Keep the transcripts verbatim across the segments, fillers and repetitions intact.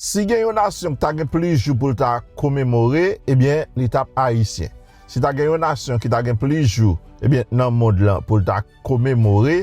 Si gen yon nasyon ki ta gen plis jou pou l ta komemore, ebyen, li t ap ayisyen. Si ta gen yon nasyon ki ta gen plis jou, ebyen, nan mond lan pou l ta komemore,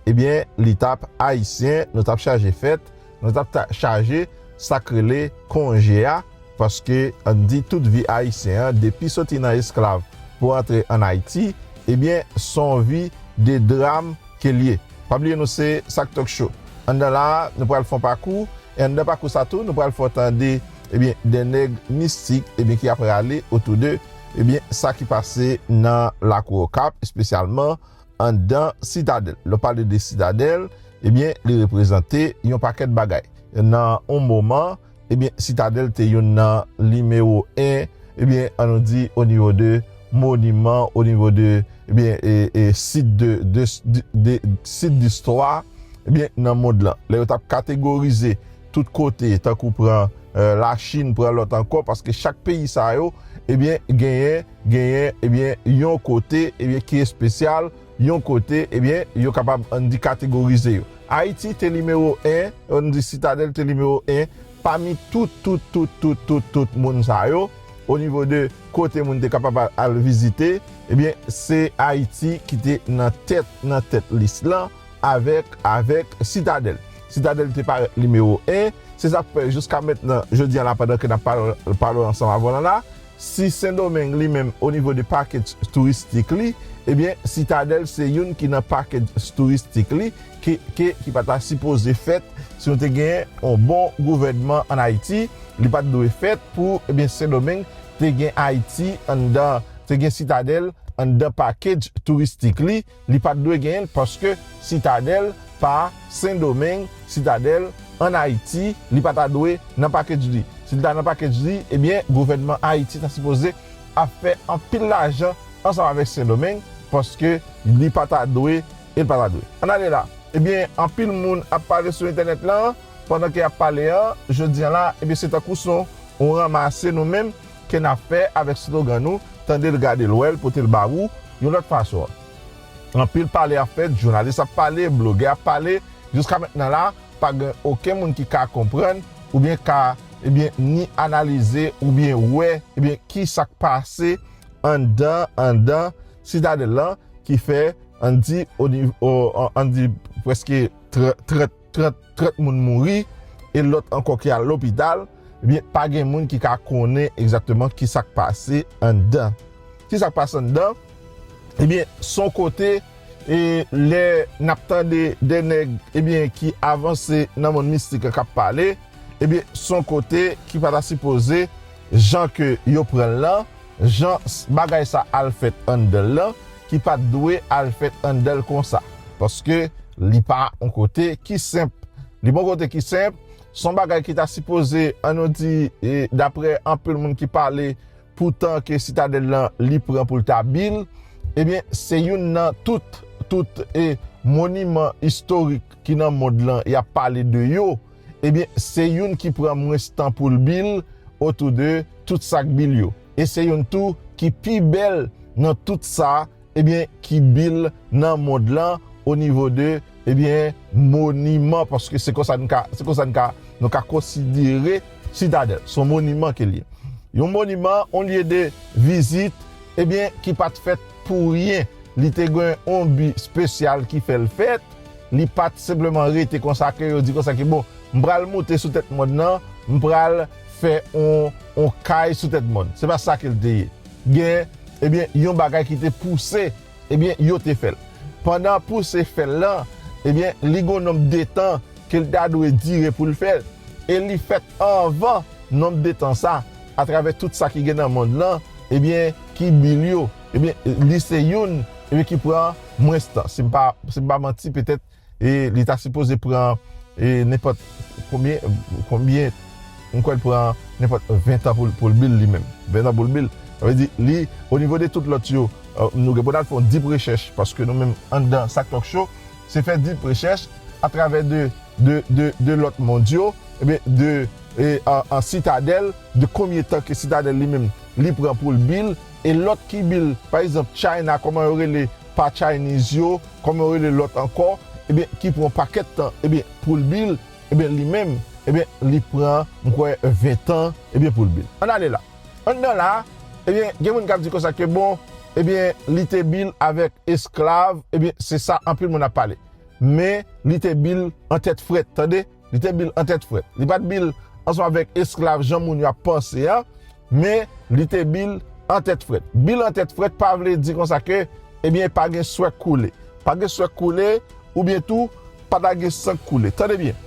ebyen, li t ap ayisyen, nou t ap chaje fèt, nou t ap ta- chaje sa k rele konje a, paske ann di tout vi ayisyen an, depi soti nan esklav pou antre ann Ayiti, ebyen, s on vi de dram ke l ye. Pa bliye nou se Sak Talk Show. Anndan la a, nou pral fè yon pakou, e anndan pakou sa tou, nou pral fè w tande, ebyen, de nèg mistik, ebyen, ki ap rale otou de, ebyen, sa ki pase nan lakou Okap, espesyalman anndan Sitadèl. Lè w pale de Sitadèl, ebyen, li reprezante yon pakèt bagay. Nan yon moman, ebyen, Sitadèl te youn nan nimewo en, ebyen, an nou di, o nivo de moniman, o nivo de, ebyen, e, e, sit de, de, de, de, sit distwa, ebyen, nan mond lan. Lè yo t ap kategorize tout kote, tankou pran, e, Lachin, pran lòt ankò, paske chak peyi sa yo, ebyen, genyen, genyen, ebyen, yon kote, ebyen, ki espesyal, yon kote, ebyen, yo kapab, ann di, kategorize yo. Ayiti te nimewo en, ann di, Sitadèl te nimewo en, pami tout, tout, tout, tout, tout, tout moun sa yo, o nivo de kote moun te kapab al, al vizite, ebyen, se Ayiti ki te nan tèt, nan tèt lis lan, avèk, avèk Sitadèl. Sitadèl te parèt nimewo en, se sa k fè jiska mentnan, jodi a la, pandan ke n ap pale, pale ansanm avè w la, si Sendomeng li menm, o nivo de package touristik li, ebyen, Sitadèl se youn ki nan package touristik li, ke, ke, ki pa ta sipoze fèt si nou te genyen yon bon gouvènman ann Ayiti, li pa t dwe fèt pou, ebyen, Sendomeng te gen Ayiti anndan, te gen Sitadèl anndan package touristik li, li pa t dwe genyen l paske Sitadèl pa Sendomeng, Sitadèl ann Ayiti, li pa ta dwe nan package li. Si l ta nan package li, ebyen, gouvènman Ayiti ta sipoze ap fè anpil lajan ansanm avèk Sendomeng, paske li pa ta dwe, e l pa ta dwe. Ann ale la. Ebyen, anpil moun ap pale sou entènèt lan, pandan ke y ap pale an, jodi a la, ebyen, se tankou s on, on ranmase nou menm ke n ap fè avèk slogan nou, tande l, gade l, wè l, pote l ba ou, yon lòt fason. Anpil pale ap fèt, jounalis ap pale, blogè ap pale, jiska mentnan la, pa gen okenn moun ki ka konprann, oubyen ka, ebyen, ni analize, oubyen wè, ebyen, ki sa k pase anndan, anndan Sitadèl lan, ki fè, ann di, o niv-, o, an, ann di, prèske trant, trant, trant, trant moun mouri, e lòt ankò ki al lopital, ebyen, pa gen moun ki ka konnen egzakteman ki sa k pase anndan. Ki sa k pase anndan? Ebyen, s on kote, e lè n ap tande de nèg, ebyen, ki avanse nan mond mistik lan k ap pale, ebyen, s on kote ki pa ta sipoze, jan ke yo pran l lan, jan s-, bagay sa al fèt anndan l lan, ki pa t dwe al fèt anndan l konsa. Paske li pa on kote ki senp. Li pa on kote ki senp. S on bagay ki ta sipoze, ann nou di, e, daprè anpil moun ki pale, pou tan ke Sitadèl lan li pran pou l ta bil, ebyen, se youn nan tout, tout, e, moniman istorik ki nan mond lan y ap pale de yo, ebyen, se youn ki pran mwens tan pou l bil otou de tout sa k bil yo. E se youn tou ki pi bèl nan tout sa, ebyen, ki bil nan mond lan o nivo de, ebyen, moniman, paske se konsa n ka, se konsa n ka, nou ka konsidere Sitadèl. Se yon moniman ke l ye. Yon moniman, yon lye de vizit, ebyen, ki pa t fèt pou ryen. Li te gen yon bi espesyal ki fè l fèt. Li pa t senpleman rete konsa ke yo di konsa ke, bon, m pral moute sou tèt mòn nan, m pral fè yon, yon kay sou tèt mòn. Se pa sa ke l te ye. Gen, ebyen, yon bagay ki te pouse, ebyen, yo te fè l. Pandan pouse fè l lan, ebyen, li gen yon nonb de tan ke l ta dwe dire pou l fè l. E li fèt anvan nonb de tan sa, atravè tout sa ki gen nan mond lan, ebyen, ki bil yo, ebyen, li se youn, ebyen, ki pran mwens tan. Si m pa, si m pa manti, petèt, e li ta sipoze pran, e nenpòt konbyen, konbyen, m kwè l pran nenpòt ven tan pou l, pou l bil li menm. Ven tan pou l bil. Sa vle di, li, o nivo de tout lòt yo, e, nou gen pou n al fè yon deep research, paske nou menm anndan Sak Talk Show, se fè deep research atravè de, de, de, de lòt mond yo, ebyen, de, e, an, an Sitadèl, de konbyen tan ke Sitadèl li menm, li pran pou l bil, e lòt ki bil, pa egzanp, China, kòman yo rele pa Chinese yo, kòman yo rele lòt ankò, ebyen, ki pran pakèt tan, ebyen, pou l bil, ebyen, li menm, ebyen, li pran, m kwè, ven tan, ebyen, pou l build. Ann ale la. Anndan la, ebyen, gen moun k ap di konsa ke, bon, ebyen, li te build avèk esklav, ebyen, se sa anpil moun ap pale. Men, li te build an tèt frèt, tande? Li te build an tèt frèt. Li pa t build ansanm avèk esklav jan moun yo ap panse a, men li te build an tèt frèt. Build an tèt frèt pa vle di konsa ke, ebyen, pa gen swè k koule. Pa gen swè k koule, oubyen tou, pa ta gen san k koule. Tande byen.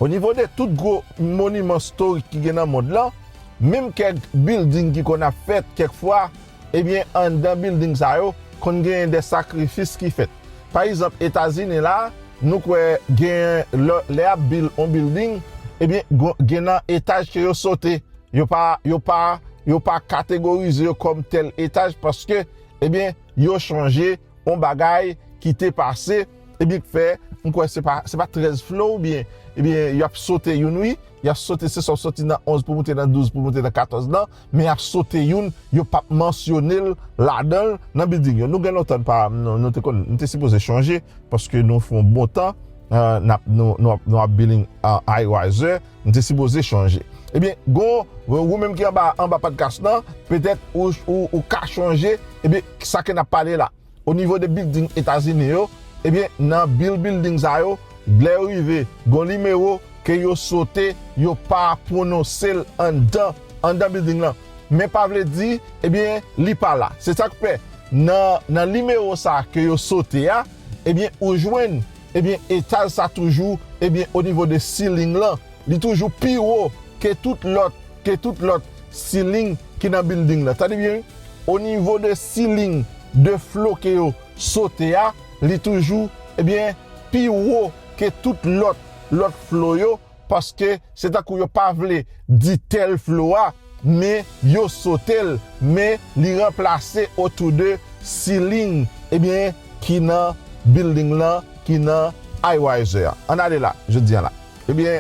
O nivo de tout gwo moniman istorik ki gen nan mond lan, menm kèk building ki konn ap fèt kèk fwa, ebyen, anndan building sa yo, konn genyen de sakrifis ki fèt. Pa egzanp, Etazini la, nou kwè gen, lè, lè y ap build on building, ebyen, gon-, gen nan etaj ke yo sote. Yo pa, yo pa, yo pa kategorize yo kòm tèl etaj paske, ebyen, yo chonje on bagay ki te pase, ebyen, k fè, m kwè se pa, se pa trèz flow oubyen, ebyen, y ap sote youn, wi. Y ap sote, se sa w soti nan onz pou moute nan douz, pou moute nan katòz lan, men y ap sote youn, yo p ap mansyone l ladan l nan building yo. Nou gen lontan n pa, nou, nou te konn, nou te sipoze chanje, paske nou fè yon bon tan, eh, n ap, nou, nou ap, nou ap building, eh, high riser, nou te sipoze chanje. Ebyen, gon, ou menm ki anba, anba podcast lan, petèt ou, ou, ou ka chonje, ebyen, sa ke n ap pale la. O nivo de building Etazini yo, ebyen, nan build building sa yo, lè yo rive, gon nimewo ke yo sote, yo pa pwononse l anndan, anndan building lan. Men pa vle di, ebyen, li pa la. Se sa k fè, nan, nan nimewo sa ke yo sote a, ebyen, ou jwenn, ebyen, etaj sa toujou, ebyen, o nivo de ceiling lan, li toujou pi wo ke tout lòt, ke tout lòt ceiling ki nan building lan. Tande byen, wi. O nivo de ceiling de flow ke yo sote a, li toujou, ebyen, pi wo ke tout lòt, lòt flow yo, paske se tankou yo pa vle di tèl flow a, men yo sote l, men li ranplase otou de ceiling, ebyen, ki nan building lan, ki nan high riser a. Ann ale la, jodi a la. Ebyen,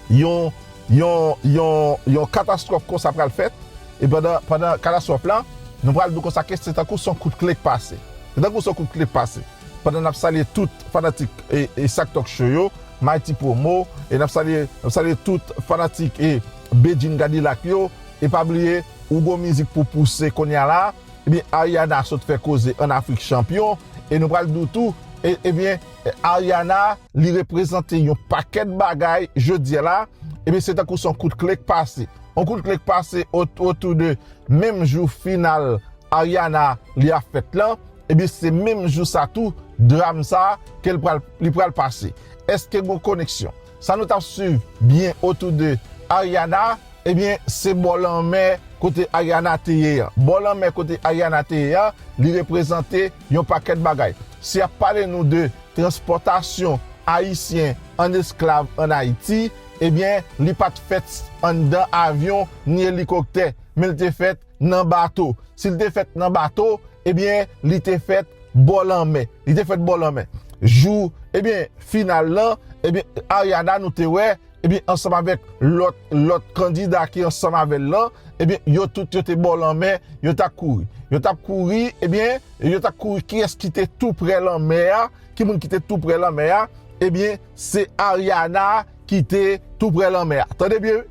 yon, yon, yon, yon katastwòf konsa pral fèt. E pandan, pandan katastwòf la, nou pral di w konsa ke se tankou se yon kout kle k pase. Se tankou se yon kout kle k pase. Pandan n ap salye tout fanatik e, e Sak Talk Show yo, Mighty Promo, e n ap salye, n ap salye tout fanatik e Bedjine Cadillac yo, e pa bliye, ou gon mizik pou pouse kounye a la, ebyen, Ariana sot fè koze an Afrik chanpyon, e nou pral di w tou, e, ebyen, Ariana, li reprezante yon pakèt bagay jodi a la, ebyen, se tankou se yon kout kle k pase. Yon kout kle k pase o-, otou de menm jou final Ariana li ap fèt lan, ebyen, se menm jou sa tou, dram sa ke l pral, li pral pase. Èske gon koneksyon? Sa nou t ap swiv byen otou de Ariana, ebyen, se bò lanmè kote Ariana te ye an. Bò lanmè kote Ariana te ye an, li reprezante yon pakèt bagay. Si y ap pale nou de transpòtasyon ayisyen an esklav ann Ayiti, ebyen, li pa t fèt anndan avyon ni elikoptè, men l te fèt nan bato. Si l te fèt nan bato, ebyen, li te fèt bò lanmè. Li te fèt bò lanmè. Jou, ebyen, final lan, ebyen, Ariana, nou te wè, ebyen, ansanm avèk lòt, lòt kandida ki ansanm avè l lan, ebyen, yo tout yo te bò lanmè, yo t ap kouri. Yo t ap kouri, ebyen, yo t ap kouri kiyès ki te tou prè lanmè a, ki moun ki te tou prè lanmè a, ebyen, se Ariana ki te tou prè lanmè a. Tande byen, wi.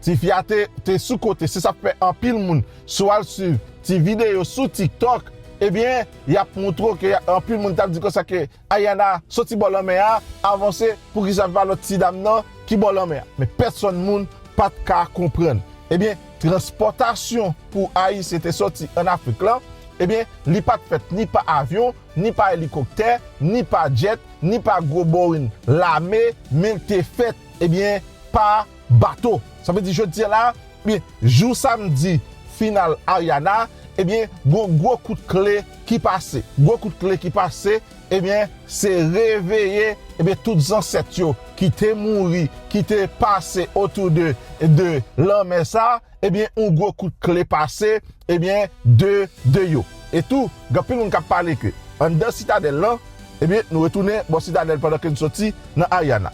Tifi a te, te sou kote, se sa k fè anpil moun, si w al swiv ti videyo sou TikTok, ebyen, y ap montre w ke anpil moun t ap di konsa ke Ariana soti bò lanmè a, avanse, poukisa pa lòt ti dam nan ki bò lanmè a? Men pèsonn moun pa t ka konprann. Ebyen, transpòtasyon pou Ayisyen te soti ann Afrik lan, ebyen, li pa t fèt ni pa avyon, ni pa elikoptè, ni pa djèt, ni pa gwo Boeing lame, men l te fèt, ebyen, pa bato. Sa vle di jodi a la, ebyen, jou samdi final Ariana, ebyen, gon gwo kout kle ki pase. Gwo kout kle ki pase, ebyen, se reveye, ebyen, tout zansèt yo ki te mouri, ki te pase otou de, de lanmè sa, ebyen, yon gwo kout kle pase, ebyen, de, de yo. E tou, gen anpil moun k ap pale ke anndan Sitadèl lan, ebyen, nou retounen bò Sitadèl pandan ke n soti nan Ariana.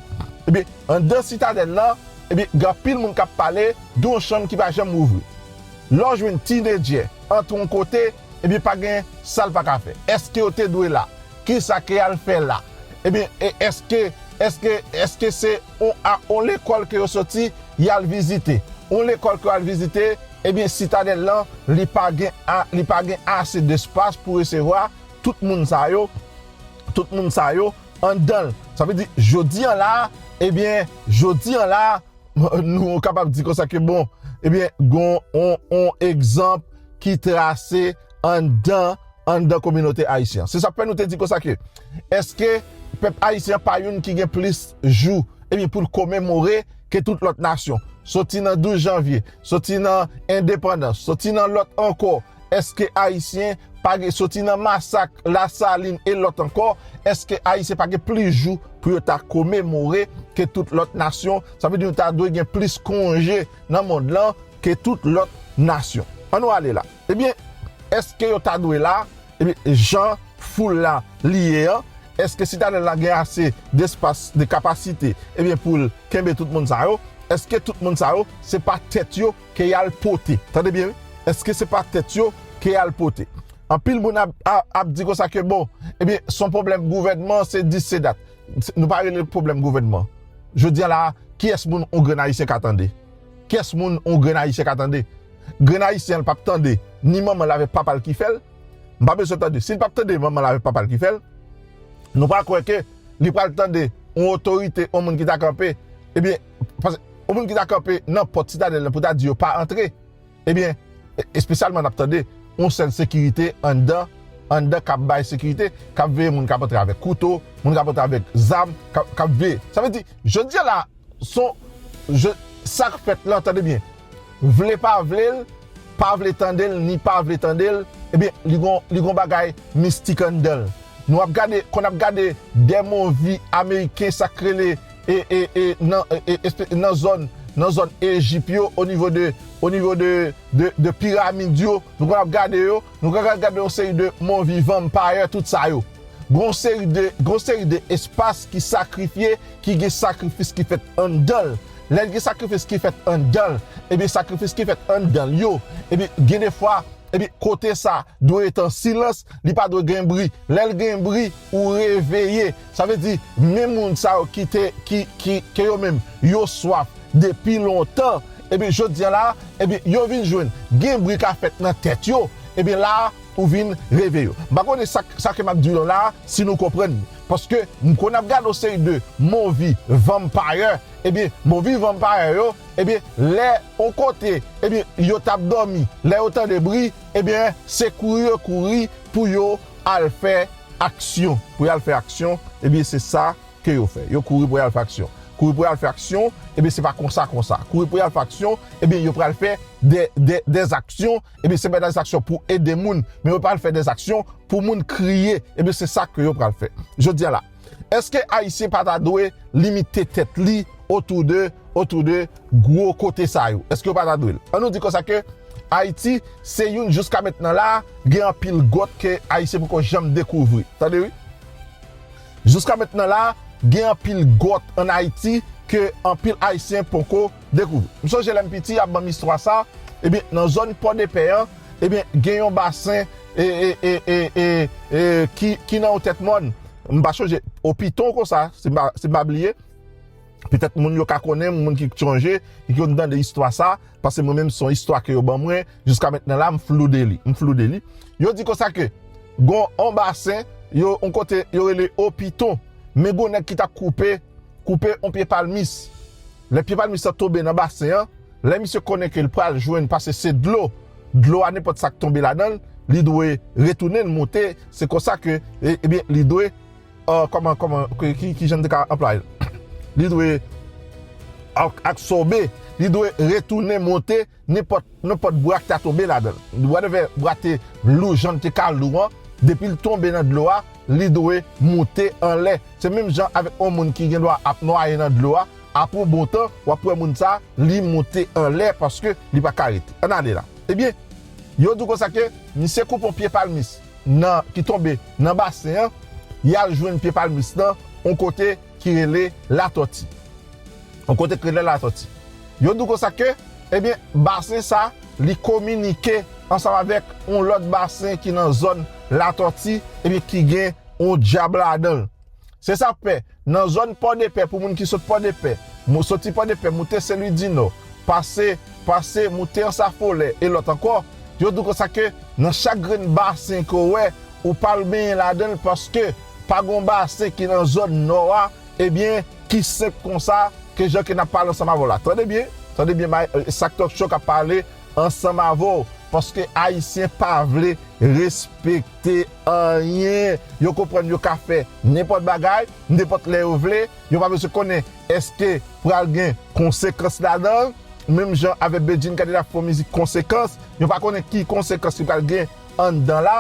Ebyen, anndan Sitadèl lan, ebyen, gen anpil moun k ap pale de yon chanm ki pa janm ouvri. Lè w jwenn tinedjè antre yon kote, ebyen, pa gen sa l pa ka fè. Èske yo te dwe la? Kisa ke y al fè la? Ebyen, e èske Èske, èske se on, a, on lekòl ke yo soti, y al vizite? On lekòl ke yo al vizite, ebyen, Sitadèl lan, li pa gen a, li pa gen ase despas pou resevwa tout moun sa yo, tout moun sa yo anndan l. Sa vle di, jodi an la, ebyen, jodi an la, nou kapab di konsa ke bon, ebyen, gon on, on egzanp ki trase anndan, anndan kominote ayisyen. Se sa k fè nou te di konsa ke, èske pèp ayisyen pa youn ki gen plis jou, ebyen, pou l komemore ke tout lòt nasyon? Soti nan douz janvye, soti nan endepandans, soti nan lòt ankò, èske ayisyen pa gen, soti nan masak Lasalin e lòt ankò, èske ayisyen pa gen plis jou pou yo ta komemore ke tout lòt nasyon? Sa vle di nou ta dwe gen plis konje nan mond lan ke tout lòt nasyon. Ann nou ale la. Ebyen, èske yo ta dwe la? Ebyen, jan foul la li ye an, èske Sitadèl la gen ase despas, de kapasite, ebyen, pou l kenbe tout moun sa yo? Èske tout moun sa yo, se pa tèt yo ke y al pote? Tande byen, wi. Èske se pa tèt yo ke y al pote? Anpil moun ap, ap, ap di konsa ke, bon, ebyen, se yon pwoblèm gouvènman, se dis, se dat. Se, nou pa rele l pwoblèm gouvènman. Jodi a la, kiyès moun yon grenn Ayisyen ka tande? Kiyès moun yon grenn Ayisyen ka tande? Grenn Ayisyen an, l p ap tande ni manman l avèk papa l ki fè l. M pa bezwen tande. Si l p ap tande manman l avèk papa l ki fè l, nou pral kwè ke li pral tande yon otorite, yon moun ki ta kanpe. Ebyen, paske yon moun ki ta kanpe nan pòt Sitadèl la pou ta di yo pa antre. Ebyen, e, espesyalman n ap tande yon sèl sekirite anndan, anndan k ap bay sekirite, k ap veye moun k ap antre avèk kouto, moun k ap antre avèk zam, k ap, k ap veye. Sa vle di, jodi a la, son, je, sa k fèt la, tande byen. Vle pa vle l, pa vle tande l, ni pa vle tande l, ebyen, li gon, li gon bagay mistik anndan l. Nou ap gade, konn ap gade de movi ameriken, sa k rele, e, e, e, nan, e, e, espe-, nan zòn, nan zòn Ejip yo, o nivo de, o nivo de, de, de piramid yo, nou konn ap gade yo, nou konn ap gade yon seri de movi vampire, tout sa yo. Gon seri de, gon seri de espas ki sakrifye, ki gen sakrifis ki fèt anndan l. Lè gen sakrifis ki fèt anndan l, ebyen, sakrifis ki fèt anndan l yo, ebyen, gen de fwa, ebyen, kote sa dwe ret an silans, li pa dwe gen bri. Lè l gen bri, ou reveye. Sa vle di, men moun sa yo ki te, ki, ki, ke yo menm, yo swaf depi lontan, ebyen, jodi a la, ebyen, yo vin jwenn gen bri ka fèt nan tèt yo, ebyen, la, ou vin reveye yo. M pa konnen sa, sa ke m ap di nou la, si nou konprann li. Paske m konn ap gade yon seri de movi vampire, ebyen, movi vampire yo, ebyen, lè yon kote, ebyen, yo t ap dòmi, lè yo tande bri, ebyen, se kouri yo kouri pou yo al fè aksyon. Pou yo al fè aksyon, ebyen, se sa ke yo fè. Yo kouri pou y al fè aksyon. Kouri pou y al fè aksyon, ebyen, se pa konsa, konsa. Kouri pou y al fè aksyon, ebyen, yo pral fè de, de, de aksyon, ebyen, se pa de aksyon pou ede moun, men yo pral fè de aksyon pou moun kriye, ebyen, se sa ke yo pral fè. Jodi a la, èske Ayisyen pa ta dwe limite tèt li otou de, otou de gwo kote sa yo? Èske yo pa ta dwe l? An nou di konsa ke Ayiti, se youn jiska mentnan la, gen anpil gwòt ke Ayisyen poko janm dekouvri. Tande wi. Jiska mentnan la, gen anpil gwòt ann Ayiti ke anpil Ayisyen poko dekouvri. M sonje lè m piti, y ap ban m istwa sa, ebyen, nan zòn Pòdepè an, ebyen, gen yon basen, e, e, e, e, e, e, ki, ki nan yon tèt mòn. M pa sonje, o Piton konsa, si m pa, si m pa bliye. Petèt moun yo ka konnen, moun ki sonje, ki konn tande istwa sa, paske mwen menm, se yon istwa ke yo ban mwen, jiska mentnan la, m flou de li, m flou de li. Yo di konsa ke, gon on basen, yo, on kote, yo rele o Piton, men gon nèg ki t ap koupe, koupe on pye palmis. Lè pye palmis lan tonbe nan basen an, lè misye konnen ke l pral jwenn, paske se dlo, dlo a, nenpòt sa k tonbe ladan l, li dwe retounen l monte, se konsa ke, e, ebyen, li dwe, e, kòman, kòman, ki, ki, ki jan m te ka anplwaye l? Li dwe ak-, absòbe, li dwe retounen monte nenpòt, nenpòt bwa ki ta tonbe ladan l. Whatever bwa te lou, jan l te ka lou an, depi l tonbe nan dlo a, li dwe monte anlè. Se menm jan avèk yon moun ki gen dwa ap nwaye nan dlo a, apre yon bon tan, w ap wè moun sa, li monte anlè paske li pa ka rete. Ann ale la. Ebyen, yo di w konsa ke misye koupe yon pye palmis nan, ki tonbe nan basen an, y al jwenn pye palmis lan yon kote ki rele Latòti. Yon kote ki rele Latòti. Yo di w konsa ke, ebyen, basen sa, li kominike ansanm avèk yon lòt basen ki nan zòn Latòti, ebyen, ki gen yon dyab ladan l. Se sa k fè, nan zòn Pòdepè, pou moun ki sot Pòdepè, mou-, soti Pòdepè, moute Senlwidinò, pase, pase, moute Ansafolè e lòt ankò, yo di w konsa ke nan chak grenn basen ke w wè, ou pral benyen ladan l paske pa gon basen ki nan zòn nò a, ebyen, ki senp konsa ke jan ke n ap pale ansanm avè w la. Tande byen, tande byen, may-, e, Sak Talk Show k ap pale ansanm avè w, paske Ayisyen pa vle respekte anyen. Yo konprann yo ka fè nenpòt bagay, nenpòt lè yo vle. Yo pa bezwen konnen èske pral gen konsekans ladan l. Menm jan avèk Bedjine Cadillac fè yon mizik Konsekans, yo pa konnen ki konsekans ki pral gen anndan la,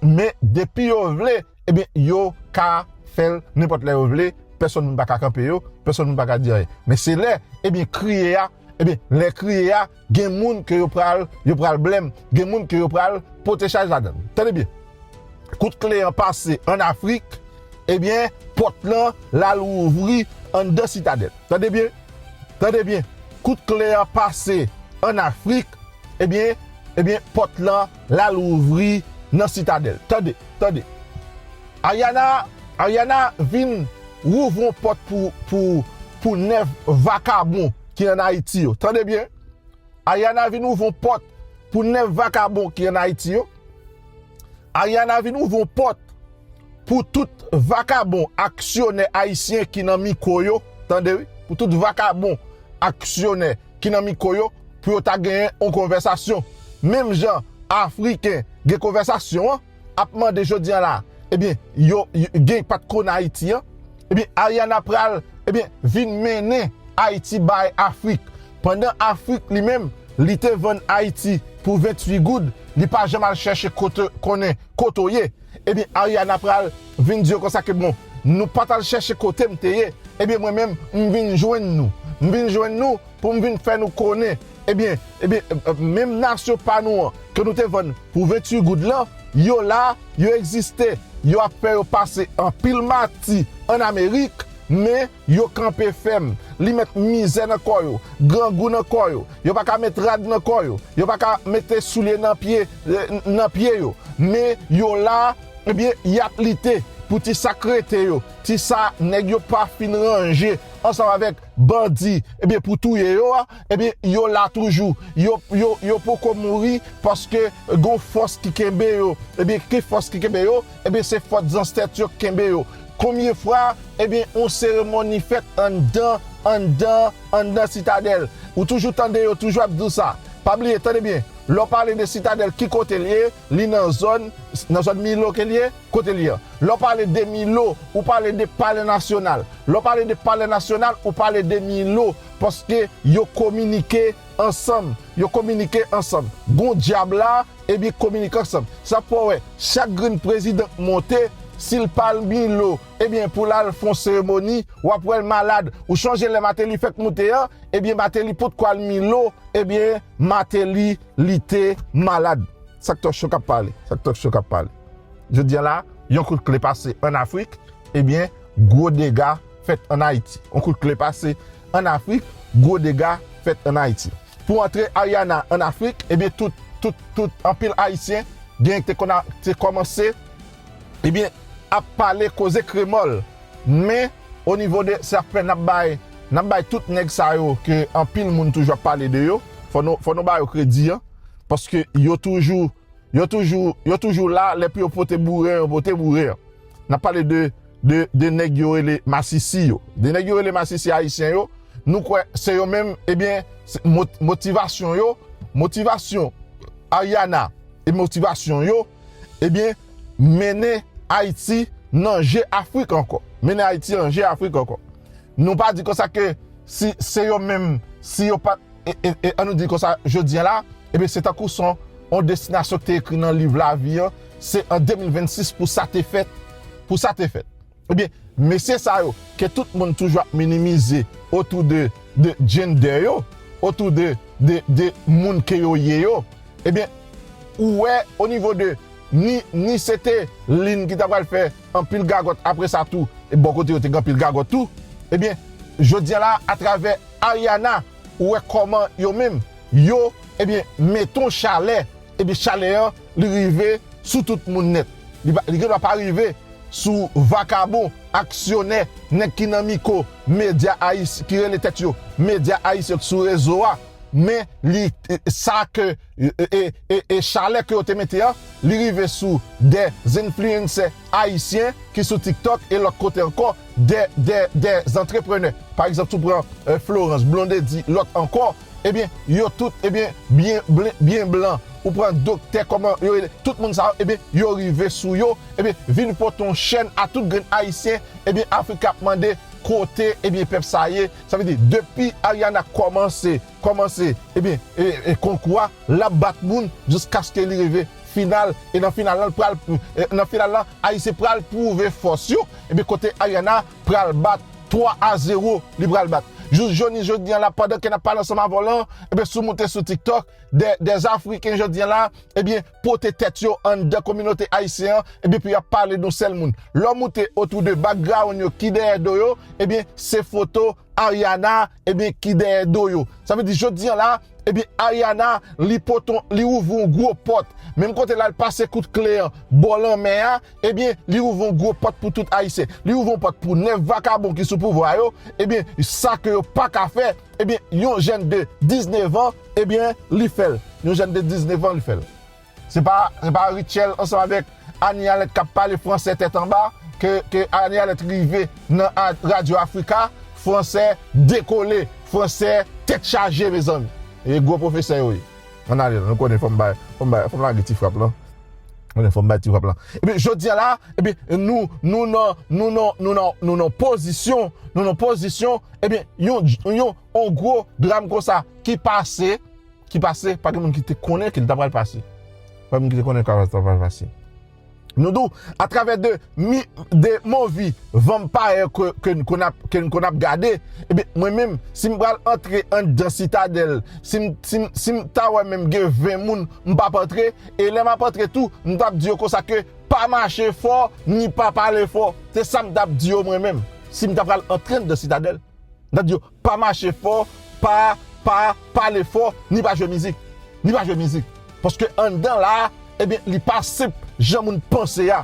men depi yo vle, ebyen, yo ka fè l nenpòt lè yo vle, pèsonn moun pa ka kanpe yo, pèsonn moun pa ka di anyen. Men se lè, ebyen, kriye a, ebyen, lè kriye a, gen moun ke yo pral, yo pral blèm, gen moun ke yo pral pote chaj ladan l. Tande byen. Kout kle an pase ann Afrik, ebyen, pòt lan l al ouvri anndan Sitadèl. Tande byen, tande byen. Kout kle an pase ann Afrik, ebyen, ebyen, pòt lan l al ouvri nan Sitadèl. Tande, tande. Ariana, Ariana vin wouvri yon pòt pou, pou, pou nèf vakabon ki ann Ayiti yo. Tande byen. Ariana vin ouvri yon pòt pou nèf vakabon ki ann Ayiti yo. Ariana vin ouvri yon pòt pou tout vakabon aksyonè ayisyen ki nan mikwo yo, tande wi, pou tout vakabon aksyonè ki nan mikwo yo, pou yo ta genyen yon konvèsasyon. Menm jan Afriken gen konvèsasyon an, ap mande jodi a la, ebyen, yo, yo gen pa t konn Ayiti an, ebyen, Ariana pral, ebyen, vin mennen Ayiti bay Afrik. Pandan Afrik li menm, li te vann Ayiti pou venntuit goud, li pa janm al chèche kote, konnen kote w ye. Ebyen, Ariana pral vin di yo konsa ke bon, nou pa t al chèche kote m te ye, ebyen, mwen menm, m vin jwenn nou. M vin jwenn nou pou m vin fè nou konnen. Ebyen, ebyen, e, e, menm nasyon pa nou an, ke nou te vann pou venntuit goud lan, yo la, yo egziste, yo ap fè yo pase anpil mati ann Amerik, men yo kanpe fèm. Li met mizè nan kò yo, grangou nan kò yo, yo pa ka met rad nan kò yo, yo pa ka mete soulye nan pye, e, nan pye yo. Men yo la, ebyen, y ap lite pou ti sa k rete yo, ti sa nèg yo pa fin ranje ansanm avèk bandi, ebyen, pou touye yo a, ebyen, yo la toujou. Yo, yo, yo poko mouri paske gon fòs ki kenbe yo. Ebyen, ki fòs ki kenbe yo? Ebyen, se fòs zansèt yo k kenbe yo. Konbyen fwa, ebyen, yon seremoni fèt anndan, anndan, anndan Sitadèl. Ou toujou tande yo toujou ap di w sa. Pa bliye, tande byen, lè w pale de Sitadèl, ki kote l ye? Li nan zòn, nan zòn Milo ke l ye? Kote l ye an? Lè w pale de Milo, ou pale de Palè Nasyonal. Lè w pale de Palè Nasyonal, ou pale de Milo, paske yo kominike ansanm. Yo kominike ansanm. Gon dyab la, ebyen, kominike ansanm. Sa fè w wè, chak grenn prezidan k monte, si l pa al Milo, ebyen, pou l al fè yon seremoni, w ap wè l malad. Ou chonje lè Mateli fèk moute an, ebyen, Mateli potko al Milo, ebyen, Mateli, li te malad. Sak Talk Show k ap pale. Sak Talk Show k ap pale. Jodi a la, yon kout kle pase ann Afrik, ebyen, gwo dega fèt ann Ayiti. Yon kout kle pase ann Afrik, gwo dega fèt ann Ayiti. Pou antre Ariana ann Afrik, ebyen, tout, tout, tout, anpil Ayisyen gen te konn a, te kòmanse, ebyen, ap pale koze kremòl. Men, o nivo de, sa fè n ap bay, n ap bay tout nèg sa yo ke anpil moun toujou ap pale de yo, fò nou, fò nou ba yo kredi an, paske yo toujou, yo toujou, yo toujou la, lè pou yo pote bouren, yo pote bouren. N ap pale de, de, de nèg yo rele masisi yo. De nèg yo rele masisi ayisyen yo, nou kwè se yo menm, ebyen, se mot-, motivasyon yo, motivasyon Ariana e motivasyon yo, ebyen, mennen Ayiti nan je Afrik ankò. Mennen Ayiti nan je Afrik ankò. Nou pa di konsa ke si se yo menm, si yo pa, e, e, e, an nou di konsa, jodi a la, ebyen, se tankou se yon destinasyon ki te ekri nan liv lavi an, se an de mil vennsis pou sa te fèt, pou sa te fèt. Ebyen, mesye sa yo, ke tout moun toujou ap minimize otou de, de gender yo, otou de, de, de moun ke yo ye yo, ebyen, ou wè, o nivo de, ni, ni se te Lin ki ta pral fè anpil gagòt apre sa tou, e bò kote yo te gen anpil gagòt tou, ebyen, jodi a la, atravè Ariana, ou wè kòman yo menm, yo, ebyen, mete yon chalè, ebyen, chalè an, li rive sou tout moun nèt. Li pa, li gendwa pa rive sou vakabon aksyonè, nèg ki nan mikwo, medya ayisyen, ki rele tèt yo medya ayisyen sou rezo a, men li, sa ke, e, e, e, e chalè ke yo te mete an, li rive sou de enfliyansè ayisyen ki sou TikTok e lòt kote ankò, de, de, de antreprenè. Pa egzanp, si w pran, e, Florence, Blondedy, lòt ankò, ebyen, yo tout, ebyen, byen blan, byen blan. Ou pran doktè, kòman yo rele, tout moun sa yo, ebyen, yo rive sou yo, ebyen, vin pote yon chèn a tout grenn ayisyen, ebyen, Afrik ap mande kote, ebyen, pèp sa ye. Sa vle di, depi Ariana kòmanse, kòmanse, ebyen, e, e konkou a, l ap bat moun jiskaske li rive final, e nan final lan, l pral, e, nan final lan, Ayisyen pral pwouve fòs yo, ebyen, kote Ariana pral bat twa a zewo, li pral bat. Jous jodi, jodi an la, pandan ke n ap pale ansanm avè w lan, ebyen, si w moute sou TikTok, de, de Afriken jodi an la, ebyen, pote tèt yo anndan kominote ayisyen an, ebyen, pou y ap pale de yon sèl moun. Lè w moute otou de background yo ki dèyè do yo, ebyen, se foto Ariana, ebyen, ki dèyè do yo. Sa vle di, jodi an la, ebyen, Ariana, li pote yon, li ouvri yon gwo pòt. Menm kote l al pase kout kle an bò lanmè a, ebyen, li ouvri yon gwo pòt pou tout Ayisyen. Li ouvri yon pòt pou nèf vakabon ki sou pouvwa yo, ebyen, sa ke yo pa ka fè, ebyen, yon jèn de diznèf an, ebyen, li fè l. Yon jèn de diznèf an, li fè l. Se pa, se pa Rutshelle ansanm avèk Annie Alerte k ap pale fransè tèt anba, ke, ke Annie Alerte rive nan a-, Radio Africa, fransè dekole, fransè tèt chaje, mezanmi. E gwo pwofesè yo ye. Ann ale, nou konnen fò m bay, fò m bay, fò m lage ti frap lan. Konnen fò m bay ti frap lan. Ebyen, jodi a la, ebyen, nou, nou nan, nou nan, nou nan, nou nan pozisyon, nou nan pozisyon, ebyen, yon, yon, yon gwo dram konsa ki pase, ki pase, pa gen moun ki te konnen ke l ta pral pase. Pa gen moun ki te konnen ke l ta pral pase. Nou di w, atravè de, mi, de movie vampire ke, ke n konn ap, ke n konn ap gade, ebyen, mwen menm, si m pral antre anndan Sitadèl, si m, si m, si m ta wè menm gen ven moun, m p ap antre, e lè m ap antre tou, m t ap di yo konsa ke pa mache fò, ni pa pale fò. Se sa m t ap di yo mwen menm, si m ta pral antre anndan Sitadèl. M t ap di yo, pa mache fò, pa, pa pale fò, ni pa jwe mizik. Ni pa jwe mizik. Paske anndan la, ebyen, li pa senp jan moun panse a.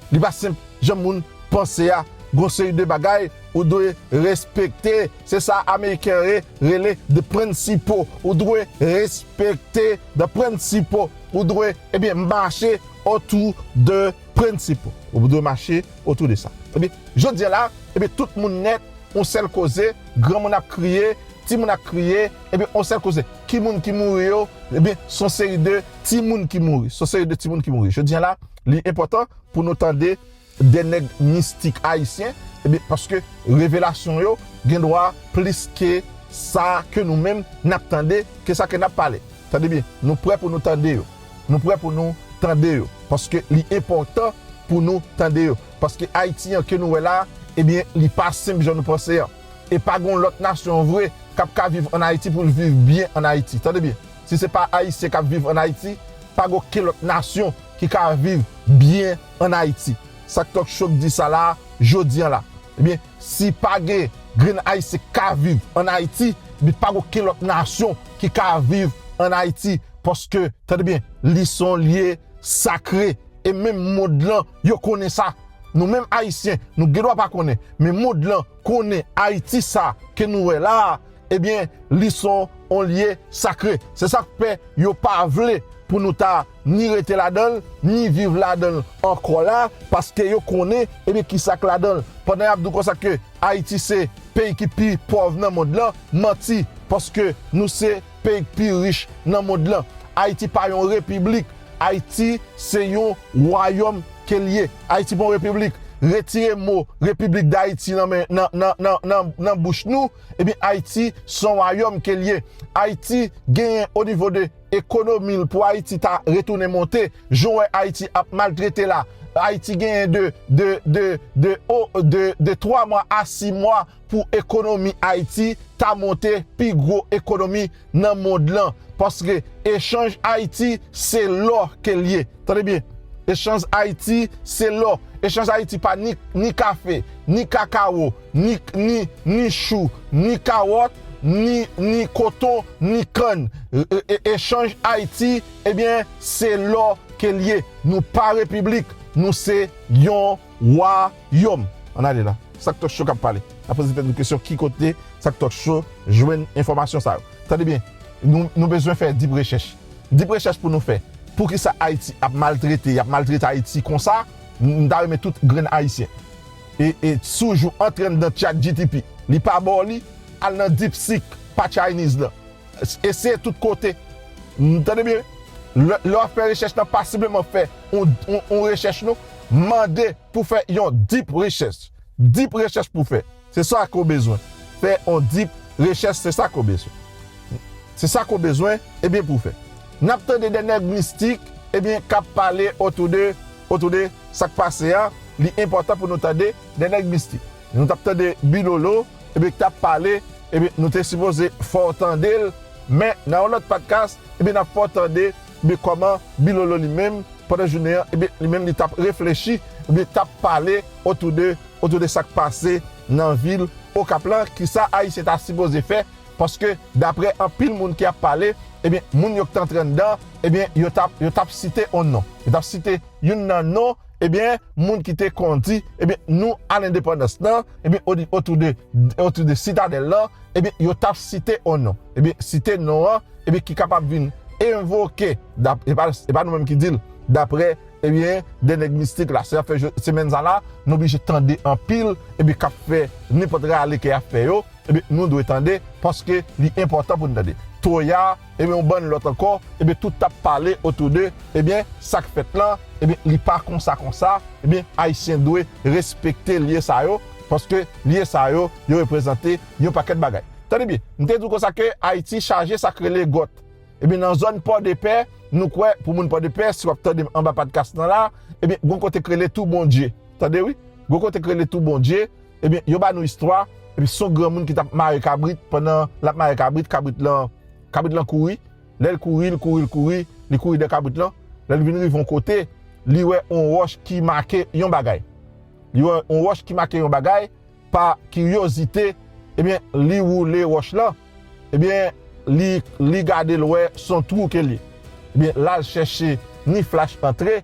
Li pa senp jan moun panse a. Gon seri de bagay ou dwe respekte. Se sa Ameriken re-, rele the principle. Ou dwe respekte the principle. Ou dwe, ebyen, mache otou de principle. Ou dwe mache otou de sa. Ebyen, jodi a la, ebyen, tout moun nèt, yon sèl koze, granmoun ap kriye, timoun ap kriye, ebyen, yon sèl koze. Ki moun ki mouri yo? Ebyen, se yon seri de timoun ki mouri. Se yon seri de timoun ki mouri. Jodi a la, li enpòtan pou nou tande de nèg mistik ayisyen, ebyen, paske revelasyon yo gen dwa plis ke sa ke nou menm n ap tande, ke sa ke n ap pale. Tande byen, nou prè pou nou tande yo. Nou prè pou nou tande yo. Paske li enpòtan pou nou tande yo. Paske Ayiti an ke nou wè la, ebyen, li pa senp jan nou panse an. E pa gon lòt nasyon vre k ap ka viv ann Ayiti pou l viv byen ann Ayiti. Tande byen, si se pa Ayisyen k ap viv ann Ayiti, pa gen okenn lòt nasyon ki ka viv byen ann Ayiti. Sa k Talk Show k di sa la, jodi a la. Ebyen, si pa gen grenn Ayisyen k ka viv ann Ayiti, ebyen, pa gen okenn lòt nasyon ki ka viv ann Ayiti. Paske, tande byen, li se yon lye sakre. E menm mond lan, yo konnen sa. Nou menm Ayisyen, nou gen dwa pa konnen. Men mond lan konnen Ayiti sa ke nou wè la a, ebyen, li se yon lye sakre. Se sa k fè yo pa vle pou nou ta ni rete ladan l, ni viv ladan l ankò la, paske yo konnen, ebyen, ki sa k ladan l. Pandan y ap di w konsa ke Ayiti se peyi ki pi pòv nan mond lan, manti, paske nou se peyi ki pi rich nan mond lan. Ayiti pa yon repiblik. Ayiti se yon wayòm ke l ye. Ayiti pa yon repiblik. Retire mo Repiblik Dayiti nan men, nan, nan, nan, nan, nan bouch nou, ebyen, Ayiti se yon wayòm ke l ye. Ayiti genyen o nivo de ekonomi l pou Ayiti ta retounen monte, jan w wè Ayiti ap maltrete la. Ayiti genyen de, de, de, de, o, de, de twa mwa a sis mwa pou ekonomi Ayiti ta monte pi gwo ekonomi nan mond lan. Paske echanj Ayiti se lò ke l ye. Tande byen. Echanj Ayiti se lò. Echanj Ayiti pa ni, ni kafe, ni kakawo, ni, ni, ni chou, ni kawòt, ni, ni koton, ni kann. E, e, e, echanj Ayiti, ebyen, se lò ke l ye. Nou pa repiblik, nou se yon wayòm. Ann ale la. Sak Talk Show k ap pale. N ap poze tèt nou kesyon ki kote Sak Talk Show jwenn enfòmasyon sa yo. Tande byen, nou, nou bezwen fè dip rechèch. Dip rechèch pou nou fè. Poukisa Ayiti ap maltrete, y ap maltrete Ayiti konsa? M, m ta renmen tout grenn Ayisyen. E, e si w antre anndan Chat G T P, li pa ba w li, al nan DeepSeek, pa Chinese lan. Eseye tout kote. Tande byen, lè, lè w ap fè rechèch lan, pa senpleman fè yon, yon, yon rechèch non. Mande pou fè yon dip rechèch. Dip rechèch pou fè. Se sa ke w bezwen. Fè yon dip rechèch, se sa ke w bezwen. Se sa ke w bezwen, ebyen, pou fè. N ap tande de nèg mistik, ebyen, k ap pale otou de, otou de sa k pase a. Li enpòtan pou nou tande de nèg mistik. Nou t ap tande Bilolo, ebyen, k t ap pale, ebyen, nou te sipoze fè w tande l, men nan yon lòt podcast, ebyen, n ap fè w tande, ebyen, kòman Bilolo li menm, pandan jounen an, ebyen, li menm li t ap reflechi, ebyen, t ap pale otou de, otou de sa k pase nan vil Okap lan, kisa Ayisyen ta sipoze fè, paske daprè anpil moun ki ap pale, ebyen, moun yo k t antre anndan, ebyen, yo t ap, yo t ap site yon non. Yo t ap site youn nan non, ebyen, moun ki te kondi, ebyen, nou a lendepandans lan, ebyen, o-, otou de, otou de Sitadèl lan, ebyen, yo t ap site yon non. Ebyen, site non an, ebyen, ki kapab vin envoke, dap-, e pa, e pa nou menm ki di l, daprè, ebyen, de nèg mistik la. Se sa k fè je-, semèn sa la, nou oblije tande anpil, ebyen, k ap fè nenpòt rale ke y ap fè yo, ebyen, nou dwe tande, paske li enpòtan pou n tande. Toya, ebyen, yon bann lòt ankò, ebyen, tout t ap pale otou de, ebyen, sa k fèt lan, ebyen, li pa konsa, konsa, ebyen, Ayisyen dwe respekte lye sa yo, paske lye sa yo, yo reprezante yon pakèt bagay. Tande byen, m te di w konsa ke Ayiti chaje sa k rele gòt. Ebyen, nan zòn Pòdepè, nou kwè, pou moun Pòdepè, si w ap tande m anba podcast lan la, ebyen, gon kote k rele Tou Bondye. Tande wi, gon kote k rele Tou Bondye, ebyen, yo ba nou istwa, ebyen, se yon granmoun ki t ap mare kabrit, pandan l ap mare kabrit, kabrit lan, kabrit lan kouri. Lè l kouri, l kouri, l kouri, li kouri dèyè kabrit lan. Lè l vin rive yon kote, li wè yon wòch ki make yon bagay. Li wè yon wòch ki make yon bagay, pa kiryozite, ebyen, li woule wòch lan. Ebyen, li, li gade l wè se yon twou ke l ye. Ebyen, l al chèche ni flach antre,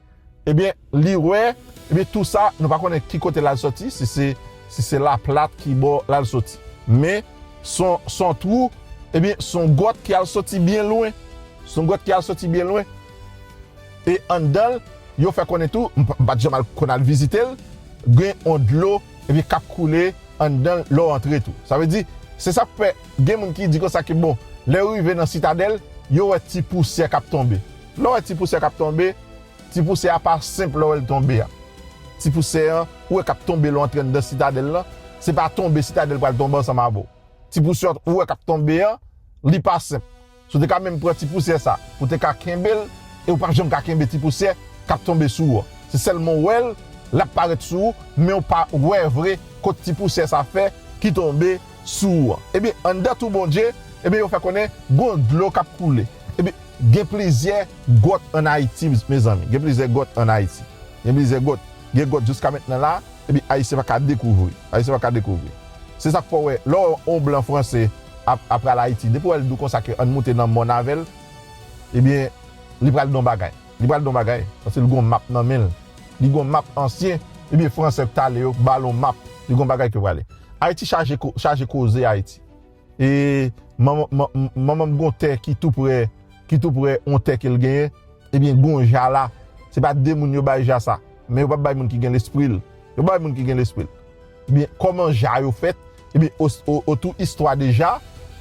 ebyen, li wè, ebyen, twou sa, nou pa konnen ki kote l al soti, si se, si se laplat ki bò l al soti. Men, se yon, se yon twou, ebyen, se yon gòt ki al soti byen lwen. Se yon gòt ki al soti byen lwen. E anndan l, yo fè konnen tou, m pa, m pa t janm al, konn al vizite l, gen yon dlo, ebyen, k ap koule anndan l lè w antre tou. Sa vle di, se sa k fè, gen moun ki di konsa ke, bon, lè yo rive nan Sitadèl, yo wè ti pousyè k ap tonbe. Lè w wè ti pousyè k ap tonbe, ti pousyè a pa senp lè w wè l tonbe a. Ti pousyè an, ou wè k ap tonbe lè w antre anndan Sitadèl lan, se pa tonbe Sitadèl pral tonbe ansanm avè w. Ti pousyè ou wè k ap tonbe an, li pa senp. Si w te ka menm pran ti pousyè sa, pou w te ka kenbe l, e ou p ap janm ka kenbe ti pousyè k ap tonbe sou ou an. Se sèlman w wè l, l ap parèt sou ou, men w pa wè vre kot ti pousyè sa fè ki tonbe sou ou an. Ebyen, anndan Tou Bondye, ebyen, yo fè konnen gon dlo k ap koule. Ebyen, gen plizyè gòt ann Ayiti, mezanmi. Gen plizyè gòt ann Ayiti. Gen plizyè gòt. Gen gòt jiska mentnan la, ebyen, Ayisyen pa ka dekouvri. Ayisyen pa ka dekouvri. Se sa k fè w wè, lè w wè yon blan franse ap, ap pral Ayiti, depi w wè l di w konsa ke ann moute nan mòn avè l, ebyen, li pral di w yon bagay. Li pral di w yon bagay, paske li gen yon map nan men l. Li gen yon map ansyen, ebyen, franse yo k t ale yo ba l yon map. Li gen yon bagay ke prale. Ayiti chaje ko-, chaje koze Ayiti. E manman, man-, manman m gen yon tè ki tou prè, ki tou prè yon tè ke l genyen, ebyen, gen yon ja la. Se pa de moun yo bay ja sa, men yo p ap bay moun ki gen lespri l. Yo bay moun ki gen lespri l. Ebyen, kòman ja yo fèt? Ebyen, o-, o-, otou istwa de ja,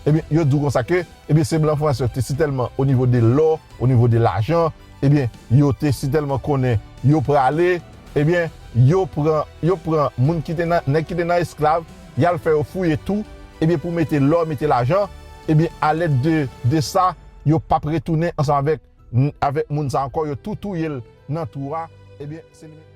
ebyen, yo di w konsa ke, ebyen, se blan franse yo te sitèlman o nivo de lò, o nivo de lajan, ebyen, yo te sitèlman konnen yo prale, ebyen, yo pran, yo pran moun ki te nan, nèg ki te nan esklav, y al fè yo fouye tou, ebyen, pou mete lò, mete lajan, ebyen, alèd de, de sa, yo p ap retounen ansanm avèk, avèk moun sa ankò, yo tou touye l nan twou a, ebyen, se li menm.